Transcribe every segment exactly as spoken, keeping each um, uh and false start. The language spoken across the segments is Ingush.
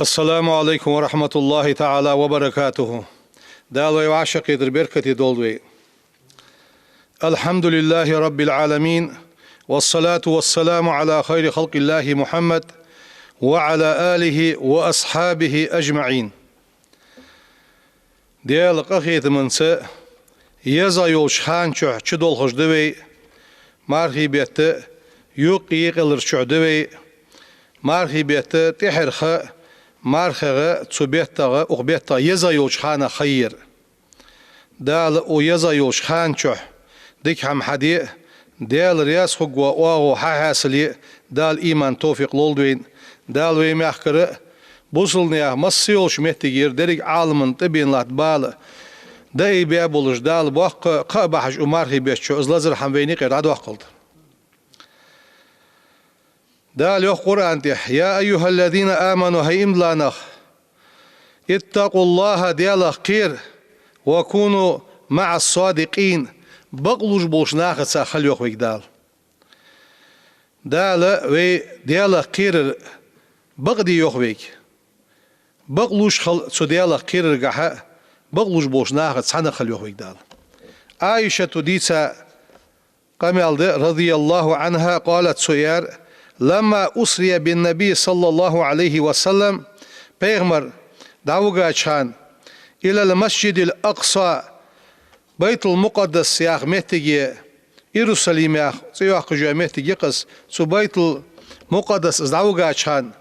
السلام عليكم ورحمة الله تعالى وبركاته. Дала вай вӀашагӀкхетар беркате долда вай. الحمد لله رب العالمين، والصلاة والسلام على خير خلق الله محمد وعلى آله وأصحابه أجمعين. Даьла къахетамца, еза йолча хана чухь чудолхаш да вай, мархий бетта юкъе екъаялар чухь да вай, мархий бетта тӀехьара ха, мархех цу беттагӀа, укх беттагӀа еза йолча хана ха яр. Дала укх еза йолча хана чухь дика хӀама хьаде, Даьла раьза хургвола оагӀув хьахьаьсале, Дала иман, товфикъ лолда вайна. Дала вай мехкара бусалба наьха масса йолча моттигера деррига Ӏаламан тӀабена латта бала дӀаайбаь болаш, Дала боккха кхаъ бахьаш укх мархий бетта чу из лазар хӀама вайна юкъера дӀадоаккхалда. Дала йоах Къуръан тӀа: يا أيها الذين آمنوا, хӀай иман дилла нах, اتقوا الله, Даьлах кхера, وكونوا مع الصادقين, бакълувш болча нахаца хила йоах вайга Дала. Дала вай Даьлах кхерар бакъде йоах вайга. Бакълувш хила цу Даьлах кхераргахьа, бакълувш болча нахаца цхьана хила йоах вайга Дала. Ӏайшата дийца къамаьл да, رضي الله عنها، قالت, цо аьлар: لما أسري بالنبي صلى الله عليه وسلم, пайхамар дӀавигача хана, إلى المسجد الأقصى, Байтул-Мукъаддас яха моттиге, Иерусалим яха цӀи йоаккхаш йола моттиг я-кх из, цу Байтул-Мукъаддас из дӀавигача хана,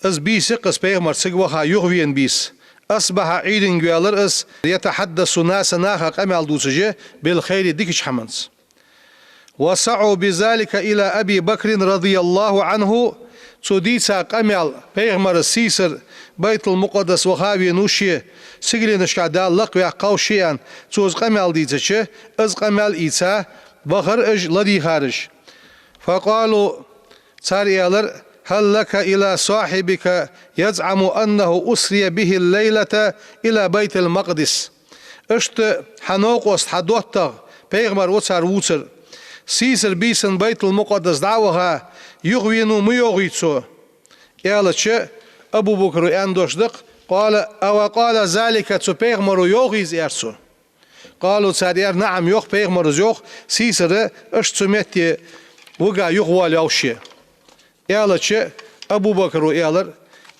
из бийса я-кх из, пайхамар цига ваха юхавена бийса. أصبح, Ӏуйранга ваьлар из, يتحدث الناس, наха къамаьл дувцаш, بالخير, дикача хӀаманца. وسعوا بذلك إلى أبي بكر رضي الله عنه, цо дийца къамаьл, пайхамара сийсара Байтул-Мукъаддас ваха венав ше, сигаленашка Дала лакхваьккхав ше аьнна, цо из къамаьл дийцача, из къамаьл ийца вахар уж, ладийгӀар уж. فقالوا, цар аьлар: هل لك إلى صاحبك يزعم أنه أسري به الليلة إلى بيت المقدس. Иштта хьа новкъост, хьа доттагӀа, пайхамар ва цар вувцар, сийсара бийсан Байтул-Мукъаддас дӀа а ваха, юхавенав ма йоахий цо? Аьлча, Абу Бакара аьнна дош да-кх: قال أو قال ذلك, цу пайхамаро йоахий из, аьлар цо. قالوا, цар аьлар: نعم, йоах, пайхамаро из йоах, сийсара иштта цу метте вига юхавоалаваьв ше. Аьлча, Абу Бакара аьлар: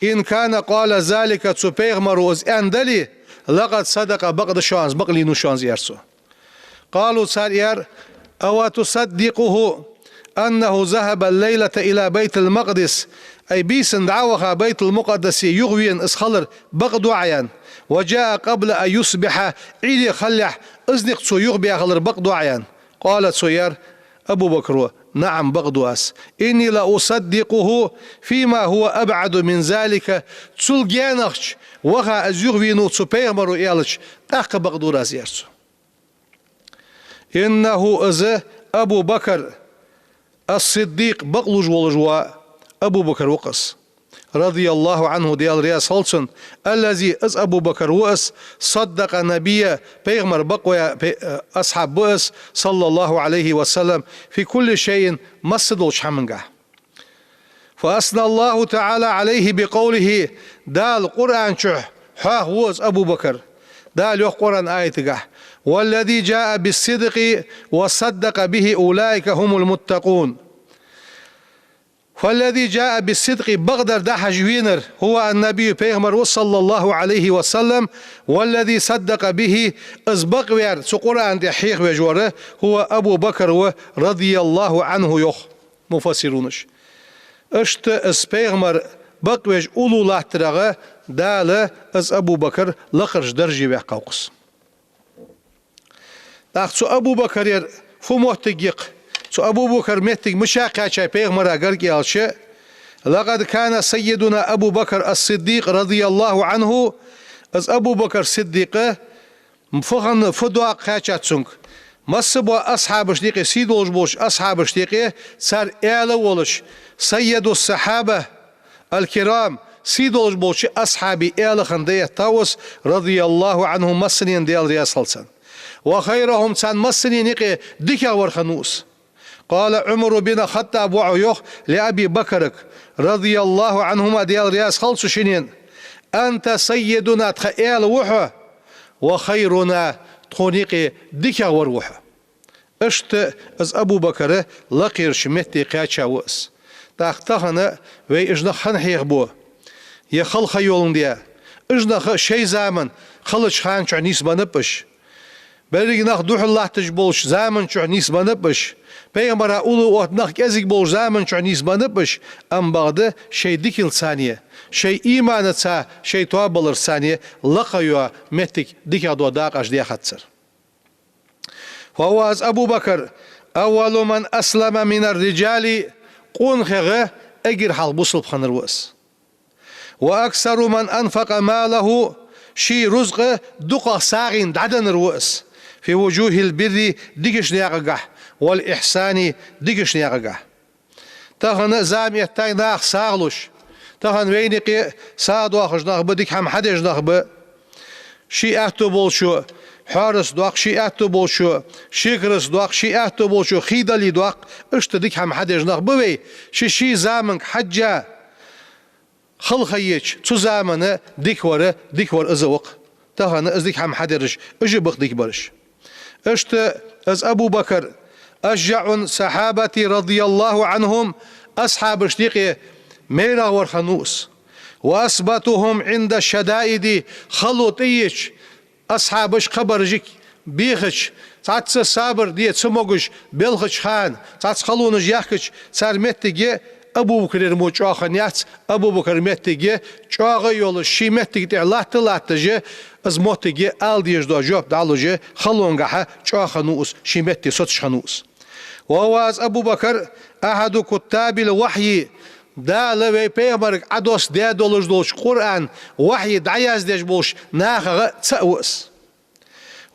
إن كان قال ذلك, цу пайхамаро из аьнна дале, لقد صدق, бакъ да шоана из, бакълийнав шоана из, аьлар цо. قالوا, цар аьлар: أو تصدقه أنه ذهب الليلة إلى بيت المقدس؟ Ай, бийсан дӀа а ваха, Байтул-Мукъаддасе юхавена из хилар бакъду Ӏа, аьнна? وجاء قبل أن يصبح, Ӏуйре хилалехь из никъ цо юхабаь хилар бакъду Ӏа, аьнна? قال, цо аьлар, Абу Бакара: نعم, бакъду аз. إني لأصدقه فيما هو أبعد من ذلك, цул гаьнагӀча ваха из юхавенав цу пайхамаро аьлча, тӀаккха бакъдора аз, аьлар цо. إنه, из Абу Бакр, الصديق, бакълувш волаш вола Абу Бакр ва-кх из. رضي الله عنه, Даьла раьза хилва цунна, الذي, из Абу Бакр ва из, صدق النبي, пайхамар бакъваь пе-, асхьаб ва из, صلى الله عليه وسلم, في كل شيء, масса долча хӀамангахь. فأثنى الله تعالى عليه بقوله, Дала Къуръан чу хьоахаву из Абу Бакр. Дала йоах Къуръан аятагахь: والذي جاء بالصدق وصدق به أولئك هم المتقون. فالذي جاء بالصدق, бакъдар дахьаш венар, هو النبي, пайхамар ва, صلى الله عليه وسلم, والذي صدق به, из бакъвер, цу Къуръан тӀа хьехавеш вар, هو Абу Бакр ва, رضي الله عنه, йоах муфассирунаша. Иштта из пайхамар бакъвеш уллув латтарагӀа Дала из Абу Бакр лакхарча дарже ваьккхав-кх из. ТӀаккха цу Абу Бакрера фу моттиг я-кх? Цу Абу Бакра моттиг мича кхаьчай пайхамара гарга аьлча, لقد كان سيدنا أبو بكر الصديق رضي الله عنه, из Абу Бакр Сиддикъ фу хиннад, фу докъа кхаьчад цунга? Масса а бола асхьабашта юкъе, сий долаш болча асхьабашта юкъе, цар аьла волаш, سيد الصحابة الكرام, сий долаш болча асхьабий аьла хинна дӀаэттав из, رضي الله عنهم, массанена Даьла раьза хилва царна. وخيرهم, царна массанена юкъе дикагӀвар хиннав из. قال عمر بن الخطاب, воӀо йоах, لأبي بكر, رضي الله عنهما, Даьла раьза хилва цу шиннена: أنت سيدنا, тха аьла ва хьо, وخيرنا, тхона юкъе дикагӀвар ва хьо. Иштта из Абу Бакар лакхерча метте кхаьча ва из. ТӀаккха тахан вай уж нах хӀана хьехабу? Е хала ха йоландаь, уж нах шоай заман халача хана чухь нийсбеннаб уж. Берригаш нах духьал латташ болча заман чухь нийсбеннаб уж. Пайхамара уллув отта нах кӀезига болча заман чухь нийсбеннаб уж. Амма бакъда шоай дикалца, шоай иманаца, шоай тоабаларца лакха йола моттиг дикагӀдола дакъаш даьхацар. فهو, из Абу Бакар, أول من أسلم من الرجال, къонахех эггара хьалха бусалба хиннар ва из. وأكثر من أنفق ماله, ший рузкъа дукхагӀа сагӀийна дӀаденнар ва из, في وجوه البر, дикача наькъагахь, والإحسان, дикача наькъагахь. Тахан зама эттай наха сагӀа луш, тахан вайна юкъе сагӀа доахаш нах ба, дика хӀама хьадеш нах ба. Ший аьттув болчо хьоарца доаккх, ший аьттув болчо шекарца доаккх, ший аьттув болчо хий дале доаккх, иштта дика хӀама хьадеш нах ба вай. Ший-ший заманга хьежжа хала ха еча, цу замана дикавар, дикавар из ва-кх. Тахан из дика хӀама хьадераш, уж ба-кх дикабараш. Иштта из Абу Бакар أشجع الصحابة رضي الله عنهم, асхьабашта юкъе майрагӀвар хиннав из. وأثبتهم عند الشدائد, хало тӀаеча, асхьабаш кхыбараш бехача, цхьацца сабар де ца могаш белхача хана, цхьацца халонаш яхкача, цар моттиг Абу Бакарера мо чӀоагӀа хиннаяц, Абу Бакара моттиг чӀоагӀа йолаш, ший моттига тӀа латта-латташ, из моттиг ала дезаш дола жоп дӀалуш, халонгахьа чӀоагӀа хиннав из, ший метте соцаш хиннав из. وهو, из Абу Бакар, أحد كتاب الوحي, Дала вай пайхамарга Ӏодоссадаь долаш долча Къуръан вахьи дӀаяздеш болча нахах цаӀ ва из.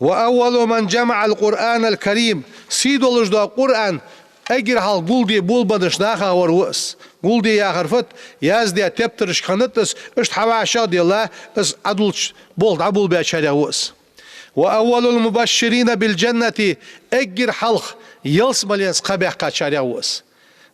وأول من جمع القرآن الكريم, сий долаш дола Къуръан эггара хьалха гулде болабеннача нахах вар ва из. Гулде яхар фуд? Яздаь тептарашка хиннад из, иштта хьавӀашагӀделла, из Ӏодуллача болх дӀаболабаьчарех ва из. وأول المبشرين بالجنة, эггара хьалха ялсмаленца кхаъ баьккхачарех ва из.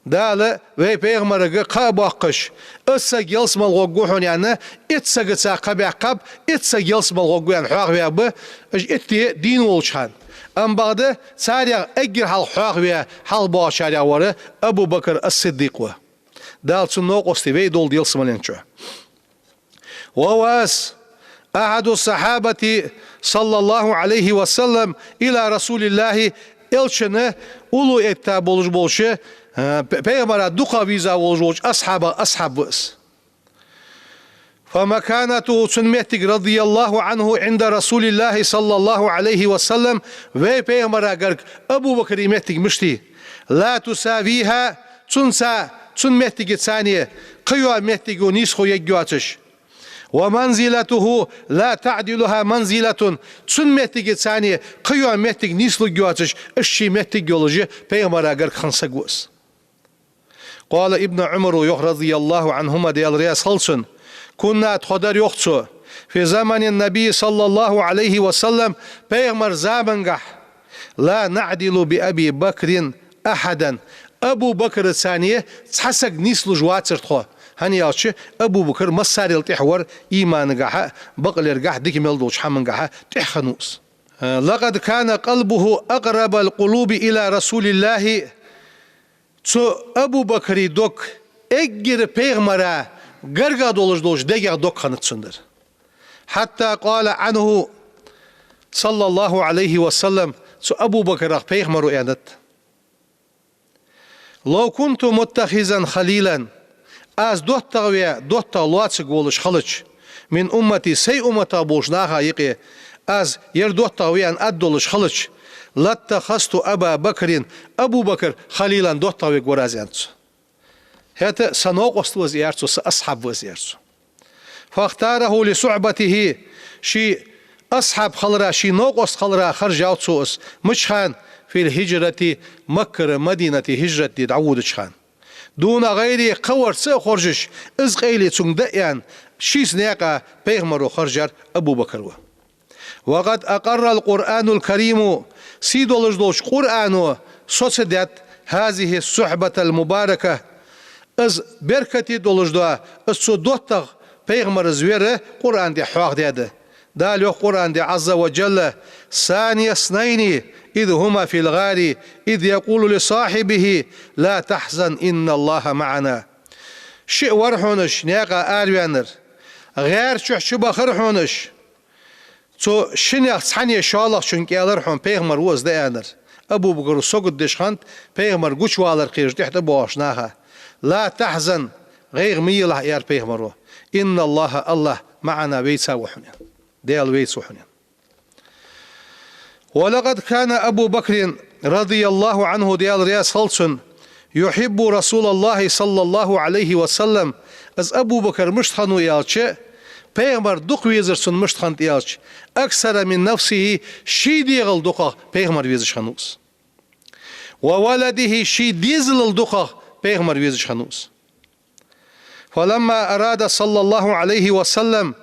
Дала вай пайхамарга кхаъ боаккхаш, итт саг ялсмала гӀоргва хьона аьнна, итт сагаца кхаъ баьккхаб, итт саг ялсмала гӀоргва аьнна хьоахаваьв, уж итт де дийна волча хана. Амма бакъда царех эггара хьалха хьоахаваь, хьалха боагӀачарех вар Абу Бакар ас-Сиддикъ ва. Дала цун новкъостий вай долда ялсмален чу. وهو, из, أحد الصحابة صلى الله عليه وسلم إلى رسول الله, Элчана уллув этта болаш болча, а, пе-, пайхамара дукхагӀа веза волаш волча асхьабех асхьаб ва из. فمكانته, цун моттиг, رضي الله عنه عند رسول الله صلى الله عليه وسلم, вай пайхамара гарга Абу Бакара моттиг мишта я? لا تساويها, цунца, цун моттигаца кхыйола моттиго нийсхо ергйоацаш. ومنزلته لا تعدلها منزلة, цун моттигаца кхыйола моттиг нийслургйоацаш, иштта ший моттиг йолаш пайхамара гарга хинна саг ва из. قال ابن عمر, йоах, رضي الله عنهما, Даьла раьза хилва цунна: كنا, тхо дар, йоах цо, في زمن النبي صلى الله عليه وسلم, пайхамара замангахь, لا نعدل بأبي بكر أحدا, Абу Бакараца цхьа саг нийслуш вацар тхо. ХӀана аьлча, Абу Бакар массарел тӀех вар, иманагахьа, бакълергахьа, дика мел долча хӀамангахьа тӀех хиннав из. لقد كان قلبه أقرب القلوب إلى رسول الله. Цу Абу Бакара дог эггара пайхамара гаргагӀа долаш долча дегех дог хиннад цун дар. حتى قال عنه صلى الله عليه وسلم, цу Абу Бакарах пайхамаро аьннад: لو كنت متخذا خليلا, аз доттагӀа ве, доттагӀа лоацаргволаш хилча, من أمتي, сай умматах болча наха юкъе аз ер доттагӀа ве аьнна аргдолаш хилча, لاتخذت أبا بكر, Абу Бакар خليلا, доттагӀа вергвар аз, аьннад цо. ХӀаьта са новкъост ва из, аьлар цо, са асхьаб ва из, аьлар цо. فاختاره لصحبته, ший асхьаб хилара, ший новкъост хилара хержав цо из. Мича хана? في الهجرة, Маккара Мадинате хӀижрат де дӀаводача хана. دون غيره, кхывар ца а хоржаш, из къайле цунга да аьнна, шийца наькъа пайхамаро хержар Абу Бакар ва. وقد أقر القرآن الكريم, сий долаш долча Къуръано соцадаьд هذه الصحبة المباركة, Из беркате долаш дола, из цу доттагӀа пайхамар из вера Къуръан тӀа хьоахадаьд. Дала йоах Къуръан тӀа, عز وجل: «ثاني اثنين إذ هما في الغار إذ يقول لصاحبه لا تحزن إن الله معنا». Шиъ вар хьона уж наькъа араваьннар. ГӀар чу чубахар хьона уж. Цу шиннех цхьанне шоллагӀчунга аьлар хьона, пайхамар ва из да аьннар. Абу Бакара сагот деш хиннад пайхамар гучавалар кхераш тӀехьа тӀабоагӀача наха. «لا تحزن», гӀайгӀа ма елахь, аьлар пайхамара. «إن الله», АллахӀ, «معنا», вайца ва хьона. Даьла вайца ва хьона. «ولقد كان أبو بكر رضي الله عنه», Даьла раьза хилва цунна, «يحب رسول الله صلى الله عليه وسلم», из Абу Бакар мишта хиннав аьлча, пайхамар дукха везар цунна мишта хиннад аьлча, «أكثر من نفسه», ший дегӀал дукхагӀа пайхамар везаш хиннав из. «وولده», ший дезалал дукхагӀа пайхамар везаш хиннав из. «فلما أراد صلى الله عليه وسلم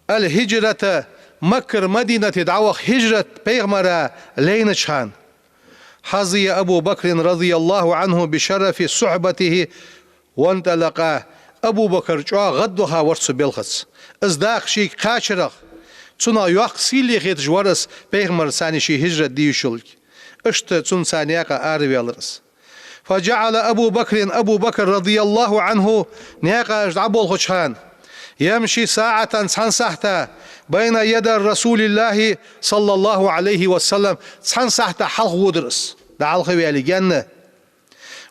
الهجرة», Маккара Мадинате дӀаваха хӀижрат пайхамара лайнача хана, «حظي أبو بكر رضي الله عنه بشرف صحبته وانطلقا». Абу Бакар чӀоагӀа гӀадваха вар цу балхаца. Из дакъа шийга кхачарах, цунах йоккха сийле хеташ вар из, пайхамарца цхьана ший хӀижрат де йиш йолга. Иштта цунца наькъа араваьлар из. «فجعل أبو بكر», Абу Бакар رضي الله عنه наькъа уж дӀаболхача хана, «يمشي ساعة», цхьан сахьата, «بين يدي رسول الله صلى الله عليه وسلم», цхьан сахьата хьалха водар из, дӀахьалха ваьле гаьнна.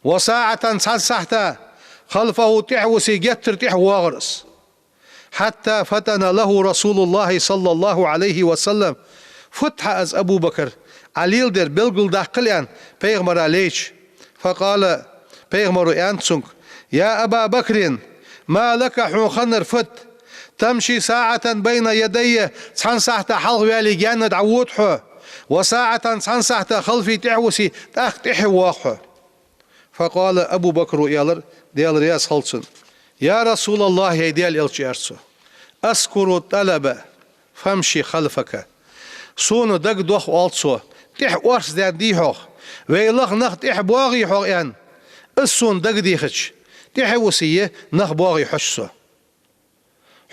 «وساعة», цхьан сахьата, «خلفه», тӀехьа висе геттара тӀехьа воагӀар из. «حتى فطن له رسول الله صلى الله عليه وسلم», фуд хьа из Абу Бакар, Ӏа леладер белгалдаккхал аьнна, пайхамара лайча. «فقال», пайхамара аьннад цунга: «يا أبا بكر، ما لك», хьона хиннар фуд? «تمشي ساعة بين يدي», цхьан сахьата хьалха ваьле гаьнна дӀавода хьо, «وساعة», цхьан сахьата, «خلفي», тӀехьа висе, тӀаккха тӀехьа воагӀа хьо. «فقال», Абу Бакара аьлар, Даьла раьза хилва цунна: «يا رسول الله», хӀай Даьла элча, аьлар цо, «أذكر الطلب فأمشي خلفك». Сона дагадох, оал цо, тӀехьа орц даьнна дий хьогӀ, вай лаха нах тӀехьа боагӀий хьогӀ аьнна. Из сона дагадехача, тӀехьа висе, нах боагӀий хьожа со.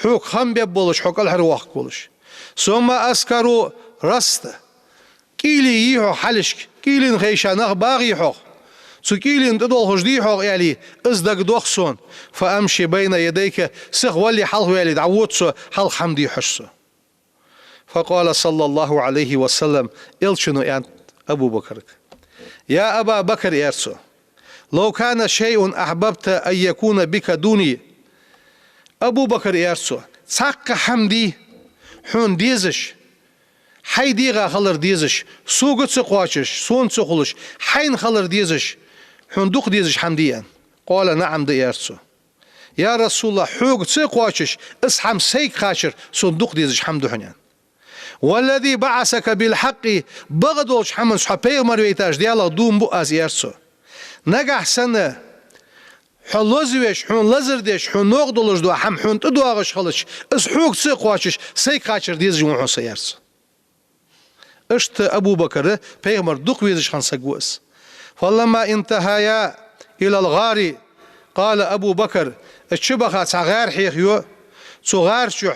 Хьога хам бергболаш, хьо кӀалхарвоаккхаргволаш. «ثم أذكر الرصد». КӀийли йий хьогӀ хьалхашка, кӀийленна хайша нах багӀий хьогӀ, цу кӀийленна тӀадолхаш дий хьогӀ, аьле, из дагадох сона. «فأمشي بين يديك», сиха вале, хьалха ваьле, дӀавода со, хьалха хӀама де хьожа со. «فقال صلى الله عليه وسلم», элчано аьннад Абу Бакарга: «يا أبا بكر», аьлар цо, «لو كان شيء أحببت أن يكون بك دوني». Абу Бакар, аьлар цо, цхьаккха хӀама дий хьона дезаш, хьай дегӀа хилар дезаш, сога ца кхоачаш, сона ца хулаш, хьайна хилар дезаш, хьона дукха дезаш хӀама дий аьнна. «قال: نعم», да, аьлар цо. «يا رسول الله, хьога ца кхоачаш, из хӀама сайга кхачар сона дукха дезаш хӀама да хьона», аьнна. «والذي بعثك بالحق», бакъдолча хӀаманца хьо пайхамар вайташ Даьлах дув буъ аз, аьлар цо. Нагахь санна хьо лозавеш, хьона лазар деш, хьона новкъа долаш дола хӀама хьона тӀадоагӀаш хилча, из хьога ца кхоачаш, сайга кхачар дезаш ва хьона со, аьлар цо. Иштта Абу Бакара пайхамар дукха везаш хинна саг ва из. «فلما انتهيا إلى الغار قال أبو بكر», уж чубаха цхьа гӀар хьехайо, цу гӀар чу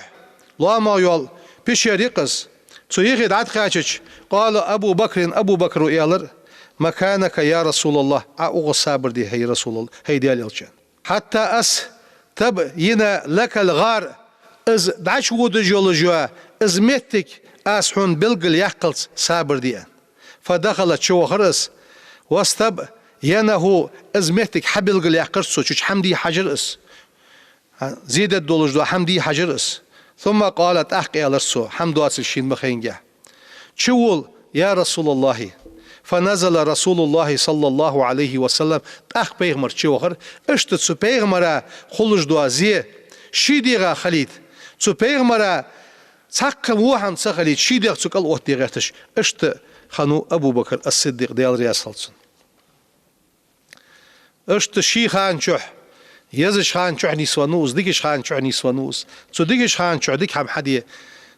лоамагӀа йола пещера я-кх из. Цу юхе дӀатӀакхаьчача, «قال أبو بكر», Абу Бакара аьлар: «مكانك يا رسول الله», Ӏа укхаза сабар де, хӀай Расулал-, хӀай Даьла элча. «حتى أستبين لك الغار», из дӀачуводаш йолаш йола из моттиг аз хьона белгалъяккхалца сабар де, аьнна. «فدخل», чувахар из, «واستبينه», из моттиг хьабелгалъяьккхар цо, цу чу хӀама де хьажар из. А, зе дергдолаш дола хӀама де хьажар из. «ثم قال», тӀаккха аьлар цо, хӀама доацилга шийна ма хайннехьа: «чувола, يا رسول الله». «فنزل رسول الله صلى الله عليه وسلم», тӀаккха пайхамар чувахар. Иштта цу пайхамара хулаш дола зе ший дегӀа хилийта, цу пайхамара цхьаккха во хӀама ца хилийта, ший дегӀ цу кӀал оттаде гӀерташ, иштта хиннав Абу Бакар ас-Сиддикъ, Даьла раьза хилва цунна. Иштта ший хана чухь, езача хана чухь нийсвеннав из, дикача хана чухь нийсвеннав из. Цу дикача хана чухь дика хӀама хьаде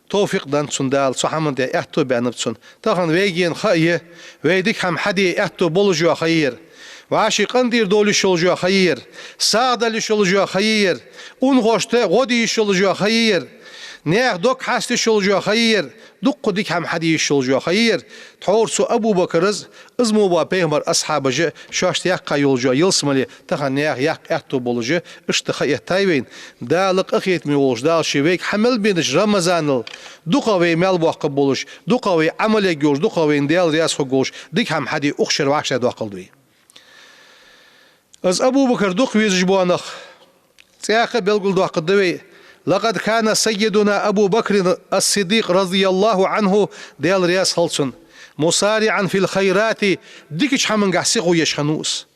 товфикъ деннад цунна Дала, цу хӀаман тӀа аьттув баьннаб цунна. Тахан вайгара ха я, вай дика хӀама хьаде аьттув болаш йола ха я ер. ВӀаши къинтӀера довла йиш йолаш йола ха я ер, сагӀа дала йиш йолаш йола ха я ер, унахошта гӀо де йиш йолаш йола ха я ер, наьха дог хьаста йиш йолаш йола ха я ер, дуккха дика хӀама хьаде йиш йолаш йола ха я ер. Тхьовра цу Абу Бакара, из мо бола пайхамара асхьабаша шоашта яьккха йолаш йола ялсмале тахан наьха яккха аьттув болаш, иштта ха эттай вайна. Дала къахетаме волаш, Дала ше вайга хьа мел беннача Рамазанал дукхагӀа вай маьл боаккхаргболаш, дукхагӀа вай Ӏамал ергйолаш, дукхагӀа вайна Даьла раьза хургйолаш дика хӀама хьаде укх шера вӀаштӀехьадоаккхалда вай. Из Абу Бакар дукха везаш бола нах, цӀаькха а белгалдоаккхаргда вай: «لقد كان سيدنا أبو بكر الصديق رضي الله عنه», Даьла раьза хилва цунна, «مسارعا في الخيرات», дикача хӀамангахь сихо еш хиннав из,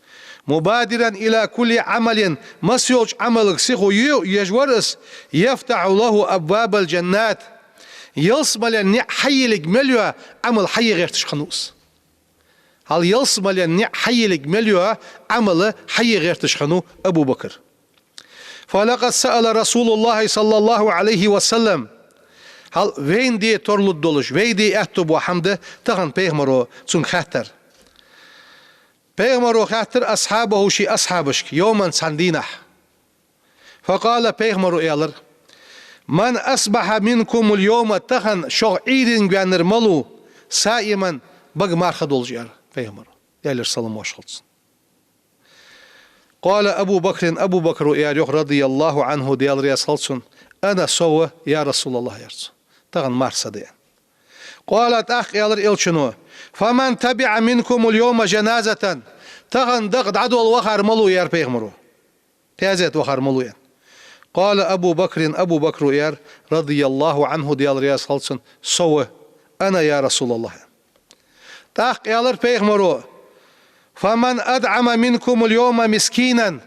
«مبادرا إلى كل عمل», масса йолча Ӏамалга сихо е-, еш вар из, «يفتح له أبواب الجنات», ялсмален ниӀ хьайийлларг мел йола Ӏамал хьае гӀерташ хиннав из. Хьал ялсмален ниӀ хьайийлларг мел йола Ӏамал хьае гӀерташ хиннав Абу Бакар. «فلقد سأل رسول الله صلى الله عليه وسلم». Хьал вайна де тарлуш долаш, вай де аьттув бола хӀама да тахан пайхамаро цунга хаьттар. Пайхамаро хаьттар «أصحابه», ший асхьабашка, «يوما», цхьан дийнахьа. «فقال», пайхамаро аьлар: «من أصبح منكم اليوم», тахан шох Ӏуйрийна ваьннар малув, «صائما», бага марха долаш, аьлар пайхамаро, Даьлера салам-моаршал хилда цунна. «قال أبو بكر», Абу Бакаро аьлар йоах, «رضي الله عنه», Даьла раьза хилва цунна: «أنا», со ва, «يا رسول الله», аьлар цо, тахан марха са да, аьнна. «قال», тӀаккха аьлар Элчано: «فمن تبع منكم اليوم جنازة», тахан дакъа дӀадола вахар малув, аьлар пайхамаро. Таьзета вахар малув, аьнна. «قال أبو بكر», Абу Бакаро аьлар, «رضي الله عنه», Даьла раьза хилва цунна: «Со ва, أنا يا رسول الله», аьнна. ТӀаккха аьлар пайхамаро: «فمن أطعم منكم اليوم مسكينا»,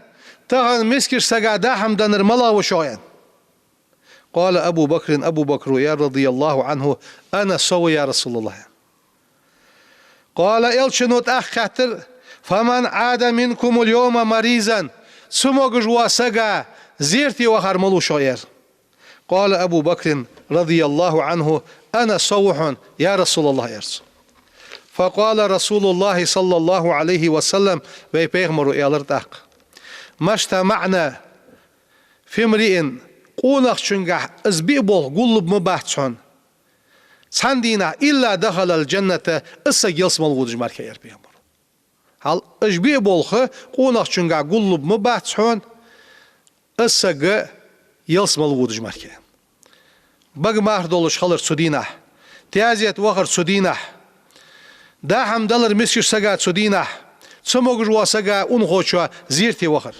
тахан мискача сага даа хӀама деннар малагӀа ва шох, аьнна. «قال أبو بكر», Абу Бакаро аьлар, «رضي الله عنه: أنا, со ва, يا رسول الله», аьнна. «قال», Элчано тӀаккха хаьттар: «فمن عاد منكم اليوم مريضا», цамогаш вола саг зерате вахар малув шох, аьлар. «قال أبو بكر رضي الله عنه: أنا, со ва хьона, يا رسول الله», аьлар цо. «فقال رسول الله صلى الله عليه وسلم», вай пайхамаро аьлар тӀаккха: «ما اجتمعن في امرئ», къонахчунгахь из биъ болх гуллуб ма бац хьона цхьан дийнахьа, «إلا دخل الجنة», из саг ялсмала водаш мара, аьлар пайхамаро. Хьал уж биъ болх къонахчунгахь гуллуб ма бац хьона, из саг ялсмала водаш мара. Бага марха долаш хилар цу дийнахьа, таьзета вахар цу дийнахьа, даа хӀама далар мискача сага цу дийнахьа, цамогаш вола саг унахочоа зерате вахар.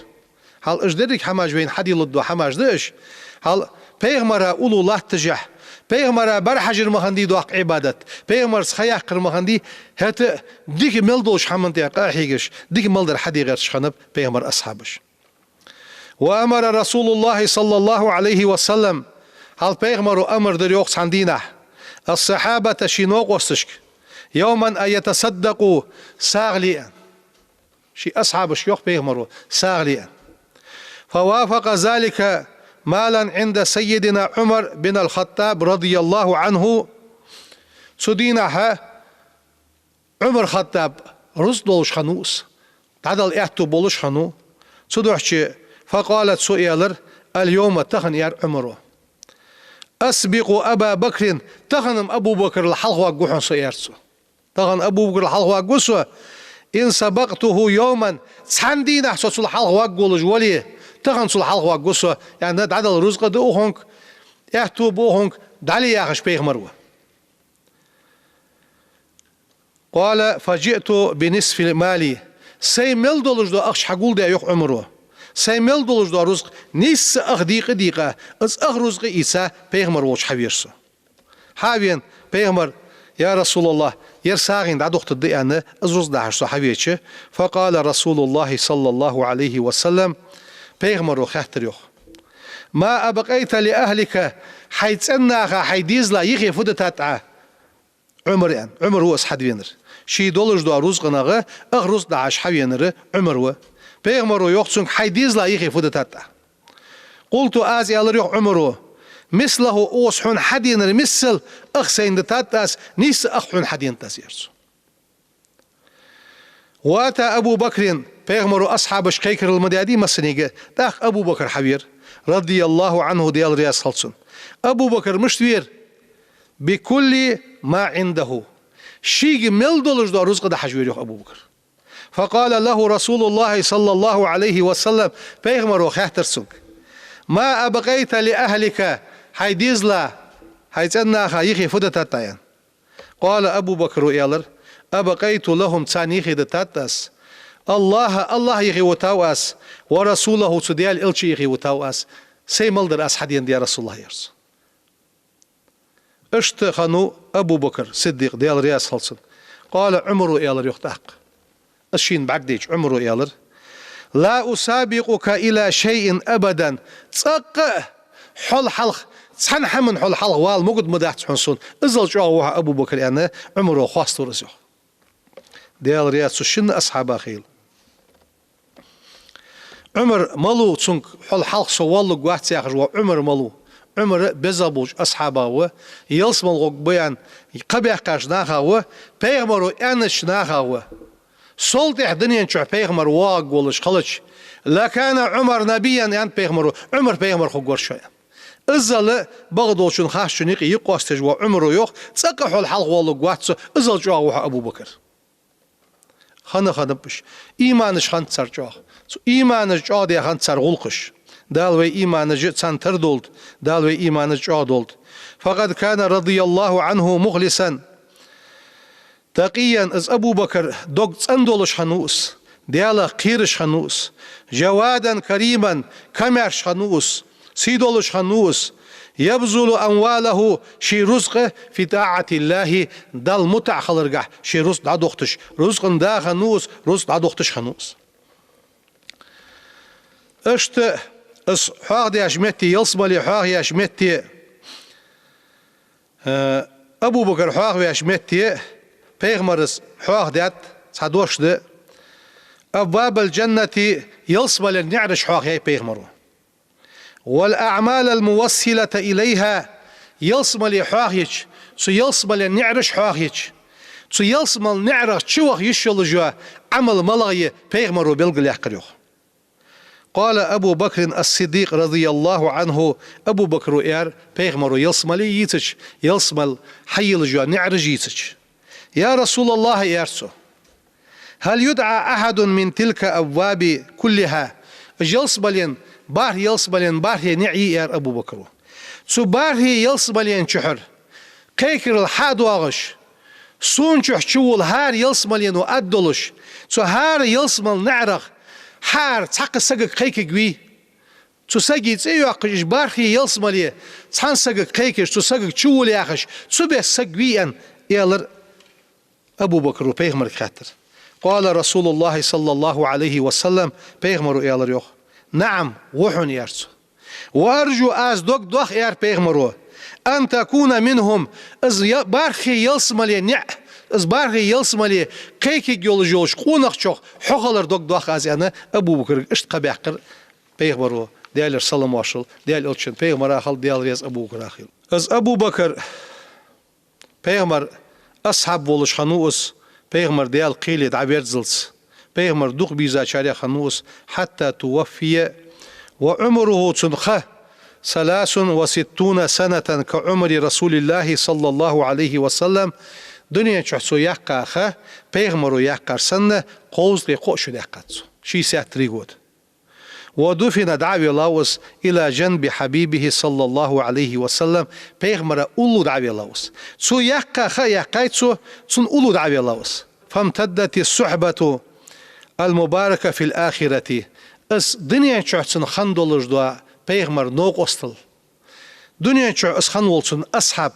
Хьал уж деррига хӀамаш вайна хьаделларгдола хӀамаш да уж. Хьал пайхамара уллув латташехь, пайхамара бӀарахьажар ма хиннадий доккха Ӏибадат, пайхамарца ха яккхар ма хиннадий, хӀаьта а дика мел долча хӀаман тӀа къахьегаш, дика мел дар хьаде гӀерташ хиннаб пайхамара асхьабаш. «وأمر رسول الله صلى الله عليه وسلم», хьал пайхамаро амар дир йоах цхьан дийнахьа, «الصحابة», ший новкъосташка, «يوما أن يتصدقوا», сагӀа ле, аьнна. Ший асхьабашка йоах пайхамаро, сагӀа ле, аьнна. «فوافق ذلك مالا عند سيدنا عمر بن الخطاب رضي الله عنه». Цу дийнахьа Ӏумар Хаттаб рузкъа долаш хиннав из, дӀадала аьттув болаш хиннав. Цудухьа, «فقال», цо аьлар: «اليوم», тахан, аьлар Ӏумаро, «أسبق أبا بكر», тахан-м Абу Бакрал хьалхавоаккхаргва хьона со, аьлар цо. Тахан Абу Бакрал хьалхавоаккхаргва со, «إن سبقته يوما», цхьан дийнахьа со цул хьалхавоаккхаргволаш вале, тахан цул хьалхавоаккхаргва со, аьнна, дӀадала рузкъа да укхунга, аьттув ба укхунга, дӀале яхаш пайхамар ва. «قال فجئت بنصف مالي», сай мел долаш дола ахча хьагулдаь, йоах Ӏумаро. Сай мел долаш дола рузкъа нийсса ах дийкъа а дийкъа, из ах рузкъа а ийца, пайхамар волча хьавера со. Хьа а вена, пайхамар: «يا رسول الله, ер сагӀийна дӀадахийтаргда», аьнна, из рузкъа дӀахьош со хьавеча, «فقال رسول الله صلى الله عليه وسلم», пайхамаро хаьттар, йоах: «ما أبقيت لأهلك», хьай цӀен наха, хьай дезала юхе фу дитад Ӏа? Ӏумар, аьнна. Ӏумар ва из хьадвенар. Ший долаш дола рузкъанах ах рузкъа дӀахьош хьавенар Ӏумар ва. Пайхамаро йоах цунга: «Хьай дезала юхе фу дитад Ӏа?» «قلت», аз аьлар, йоах Ӏумаро: «مثله», укхаза хьона хьаденар миссел ах сайна дитад аз, нийсса ах хьона хьаденад аз, аьлар цо. «وأتى أبو بكر», Пайхамаро асхьабашка кхайкарал ма даьдий массанега, тӀаккха Абу Бакр хьавера, رضي الله عنه, Даьла раьза хилва цунна. Абу Бакр мишта вера? بكل ما عنده. Шийга мел долаш дола рузкъа дахьаш вера, йоах, Абу Бакр. فقال له رسول الله صلى الله عليه وسلم, Пайхамаро хаьттар цунга: ما أبقيت لأهلك, хьай дезала, хьай цӀен наха юхе фу дитад Ӏа, аьнна. قال, Абу Бакро аьлар: أبقيت لهم, царна юхе дитад аз, الله, АллахӀ юхе витав аз, ورسوله, цу Даьла элча юхе витав аз, сай мел дар аз хьадена да, я РасулаллахӀ, аьлар цо. Иштта хиннав Абу Бакр Сиддикъ, Даьла раьза хилва цунна. قال, Ӏумаро аьлар, йоах, тӀаккха. Из шийна бӀаргадайча, Ӏумаро аьлар: لا أسابقك إلى شيء أبدا. ЦӀаккха а хьол хьалха, цхьан хӀаман хьол хьалха вала могаргдац хьона сона, иззал чӀоагӀа ва хьо, Абу Бакр, аьнна, Ӏумаро хоаставир из, йоах. Даьла раьза хилва цу шинна асхьабах. Ӏумар малув, цунга хьол хьалха со воалларгвац яхаш вола Ӏумар малув? Ӏумар беза болча асхьабех ва, ялсмала гӀоргба аьнна кхаъ баьккхача нахах ва, Пайхамаро аьннача нахах ва. Сол тӀехьа дунен чу Пайхамар воагӀаргволаш хилча, لكان عمر نبيا, аьннад Пайхамаро, Ӏумар пайхамар хургвар шоана. Иззал багӀа долчун харцачун юкъе юкъ къоастаеш вола Ӏумаро йоах: цӀаккха а хьол хьалха воалларгвац со, иззал чӀоагӀа ва хьо, Абу Бакр. Хинна хиннаб уж. Иманаш хиннад цар чӀоагӀа. Цу иманаш чӀоагӀа даь хиннад цар гӀулакхаш. Дала вай иманаш царна тара долда, Дала вай иманаш чӀоагӀа долда. فقد كان رضي الله عنه مخلصا تقيا, из Абу Бакр дог цӀена долаш хиннав из, Даьлах кхераш хиннав из, جوادا كريما, камаьрша хиннав из, сий долаш хиннав из, يبذل أمواله, ший рузкъа, في طاعة الله, Далла мутӀахьа хиларгахьа ший рузкъа дӀадохийташ, рузкъан да хиннав из, рузкъа дӀадохийташ хиннав из. Иштта из хьоахадаьча метте, ялсмале хьоахаяьча метте, э, Абу Бакр хьоахаваьча метте, Пайхамара хьоахадаьд цхьа дош да: أبواب الجنة, ялсмален наӀараш хьоахаяьй Пайхамаро. والأعمال الموصلة إليها, ялсмале хьоахайича, цу ялсмален наӀараш хьоахайича, цу ялсмален наӀарах чуваха йиш йолаш йола Ӏамал малагӀа я, Пайхамаро белгалъяьккхар, йоах. قال أبو بكر الصديق رضي الله عنه, Абу Бакро аьлар, Пайхамаро ялсмале йийцача, ялсмале хьайийлаш йола наӀараш йийцача: يا رسول الله, аьлар цо, هل يدعى أحد من تلك الأبواب كلها؟ Уж ялсмален, бархӀ ялсмален бархӀе наӀар йий, аьлар Абу Бакро. Цу бархӀе ялсмален чухьара кхайкарал хьа а доагӀаш, сона чухь чувола хӀара ялсмалено аргдолаш, цу хӀара ялсмален наӀарах хьаара цхьаккха сагага кхайкаргвий? Цу сага цӀи йоаккхаш, уж бархӀе ялсмале цхьан сагага кхайкаш, цу сагага чувола яхаш, цу беса саг вий, аьнна, аьлар Абу Бакро Пайхамарга хаьттар. قال رسول الله صلى الله عليه وسلم, Пайхамаро аьлар, йоах: نعم, ва хьона, аьлар цо. وأرجو, аз дог доах, аьлар Пайхамаро, أن تكون منهم, из я-, бархӀе ялсмале наӀ, из бархӀе ялсмале кхайкаргйолаш йолча къонахчох хьо хилар дог доах аз, аьнна, Абу Бакрага иштта кхаъ баьккхар Пайхамаро, Даьлера салам-моаршал Даьла элчанна, Пайхамара хилда, Даьла раьза Абу Бакра хилда. Из Абу Бакр Пайхамара асхьаб волаш хиннав из, Пайхамар Даьла кхеле дӀаверззалца, Пайхамар дукха бийзачарех хиннав из, حتى توفي وعمره, цун ха, ثلاث وستون سنة كعمر رسول الله صلى الله عليه وسلم, дунен чухь цо яьккха ха, Пайхамаро яьккхар санна, кховзткъеи кхоъ шу даьккхад цо, шестьдесят три года. ودفن, дӀа а веллав из, إلى جنب حبيبه صلى الله عليه وسلم, Пайхамара уллув дӀа а веллав из. Цо яьккха ха а яьккхай цо, цун уллув дӀа а веллав из. فامتدت الصحبة المباركة في الآخرة. Из дунен чухь цун хинна долаш дола Пайхамара новкъостал, дунен чухь из хинна вола цун асхьаб,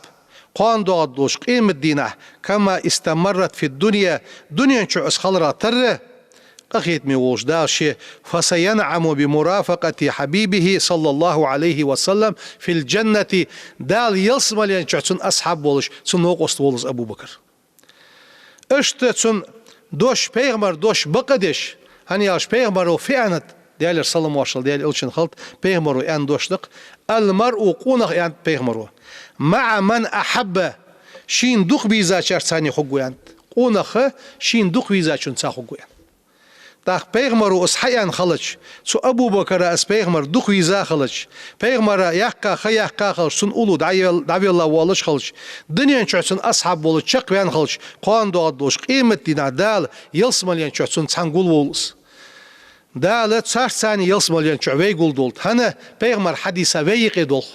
кхоана доагӀаргдолча къематдийнахьа, كما استمرت في الدنيا, дунен чухь из хиларах тара, къахетаме волча Дала ше, فسينعم بمرافقة حبيبه صلى الله عليه وسلم في الجنة, Дала ялсмален чухь цун асхьаб волаш, цун новкъост волаш Абу Бакр. Иштта цун дош, Пайхамара дош бакъдеш, хӀана аьлча Пайхамара фу аьннад, Даьлера салам-моаршал Даьла элчанна хилда, Пайхамаро аьнна дош да-кх: المرء, къонах, аьннад Пайхамаро, مع من أحب, шийна дукха везачарца цхьана хургва, аьннад. Къонах шийна дукха везачунца хургва, аьннад. ТӀаккха пайхамаро из хьааьнна хилча, цу Абу Бакара из пайхамар дукха веза хилча, пайхамара яьккха ха яьккха хилча, цун уллув дӀавел-, дӀавелла воаллаш хилча, дунен чухь цун асхьаб волаш чакхваьнна хилча, кхоана доагӀаш долча къематдийнахьа Дала ялсмален чухь цунца цхьана гулволва из. Дала царца цхьана ялсмален чухь вай гулдолда. ХӀана? Пайхамара хьадиса вай юкъе долх.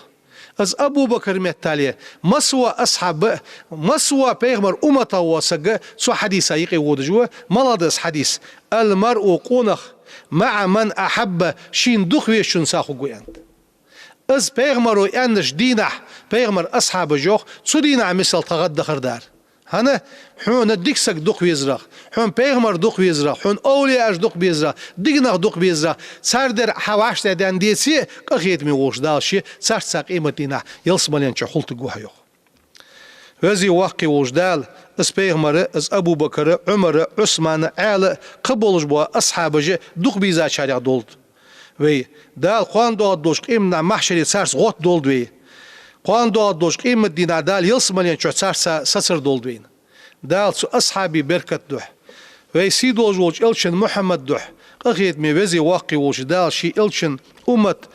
Из Абу Бакар меттел а, массавола асхьаб а, массавола пайхамара умматах вола саг а цу хьадиса юкъе водаш ва. МалагӀа да из хьадис? «المرء», къонах, «مع من أحب», шийна дукха везачунца хургва аьннад. Из пайхамаро аьннача дийнахьа пайхамара асхьабаша йоах, цу дийнахьа мисал тха гӀадда дахар дар. ХӀана? Хьона дика саг дукха везарах, хьона пайхамар дукха везарах, хьона овлияаш дукха безарах, дика нах дукха безарах, цар дер хьа вӀаштӀехьдаьнна деце а, къахетаме волча Дала ше царца цхьана къематдийнахьа ялсмален чухь хулийтаргва хьо, йоах. Веза-воккха волча Дала из пайхамар а, из Абу Бакар а, Ӏумар а, Ӏусман а, Ӏаьла а, кхы болаш бола асхьабаш а дукха безачарех долда вай. Дала кхоана доагӀаш долча къематдийнахьа махьшаре царца гӀоттадолда вай. Кхоана доагӀаш долча къематдийнахьа Дала ялсмален чухь царца сацар долда вайна. Дала цу асхьабий беркат духьа, вай сий долаш волча элчан Мухьаммад духьа, къахетаме веза-воккха волча Дала ший элчан уммат,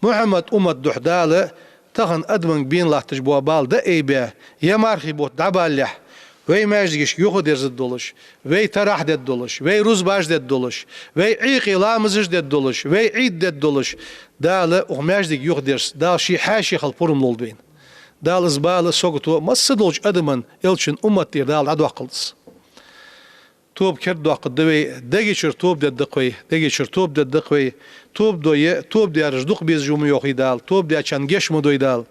Мухьаммад уммат духьа Дала тахан адамашка бена латташ бола бала дӀаайбе, е мархий бутт дӀабалалехь, вай маьждигашка юхадерза долаш, вай тарахь дергдолаш, вай рузбаш дергдолаш, вай Ӏийкъе ламазаш дергдолаш, вай Ӏид дергдолаш, Дала укх маьждиг юхадерза, Дала ший хьаьший хила пурам лолда вайна. Дала из бала, сагото масса долча адаман, элчан уммата тӀера Дала дӀадоаккхалда из. Тоба кердадоаккхаргда вай, дега чура тоба дергда-кх вай, дега чура тоба дергда-кх вай, тоба дой, тоба дераш дукха безаш ва ма йоахий Дала, тоба дечарна гешт ма дой Дала.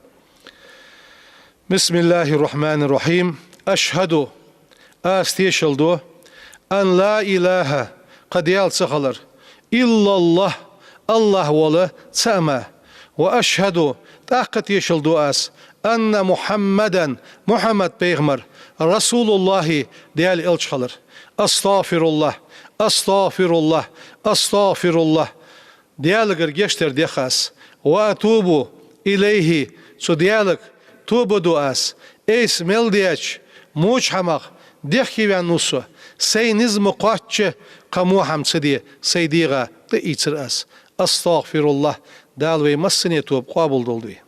بسم الله الرحمن الرحيم. أشهد, аз тешал ду, أن لا إله, кхы Даьла ца хилар, إلا الله, АллахӀ вола цаӀ мара. وأشهد, тӀаккха тешал ду аз, أن محمدا, Мухьаммад пайхамар, رسول الله, Даьла элча хилар. أستغفر الله، أستغفر الله، أستغفر الله. Даьлагара гешт дар дех аз. وأتوب إليه, цу Даьлага тоба ду аз. Айса мел деча воча хӀамах дехкеваьнна ва со. Сай низ ма кхоачча, кхы во хӀама ца де, сай дегӀа тӀаийцар аз. أستغفر الله. Дала вай массане тоба къоабалдолда вай.